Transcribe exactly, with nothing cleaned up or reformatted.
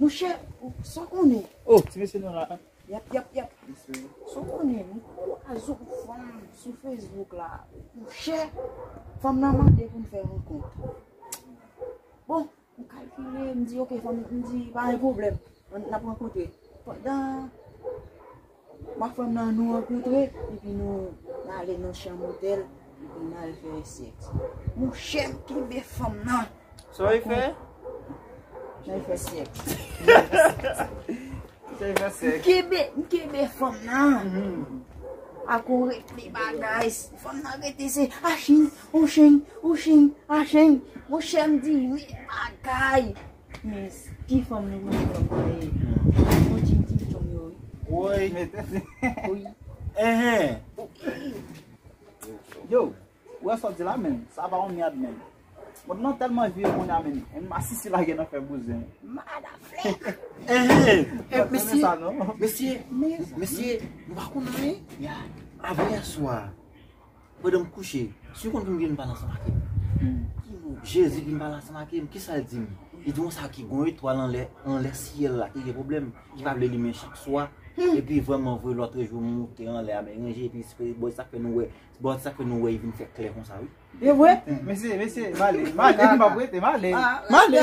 Monchè, sa w konnen? Oh, ti mesye nou la. Yap, yap, yap. Sa w konnen, m kwè w ka jwenn fanm sou Facebook la. Monchè, fanm nan mande pou n fè rankont. Bon, m kalkile, m di, "Ok, fanm," m di, "Pa gen pwoblèm, n ap rankontre." Pandan m ak fanm nan, nou rankontre, epi nou, n ale nan chanm otèl, epi n al fè sèks. Monchè, m kenbe fanm nan. Sa w fè? N al fè sèks. Sa w fè sèks. M kenbe, m kenbe fanm nan. Mhm. Ak on ritm bagay. Fanm nan rete se achin, ochin, ochin, achin. Monchè, m di, men bagay. Men ki fanm nou konn fanm sa ye? Yon ti ti chonm yo wi. Woy. Wi. Enhen. Yo, ou wè sa w di la menm? Sa pa yon mèd menm. Mond lan tèlman vire kounye a menm. Enn masisi lage nan fè bouzen. Madaflèk. Enhen. Eh, mesye, mesye, mesye, nou pa konn anyen. Avanyè swa, pandan m kouche, si w konn pou m gen pale ansanm ak m. Jezi vin pale ansanm ak m, kisa l di m? Li di m sa ki gon etwal anlè, anlè syèl la ki gen pwoblèm, ki pa vle limen chak swa. Epi vrèman vre lòt jou m moute anlè a men ranje epi se bò sa k fè nou wè, bò sa k fè nou wè li vin fè klè konsa wi. E vre? Mesye, mesye, m ale, m ale, m p ap rete, m ale. M ale.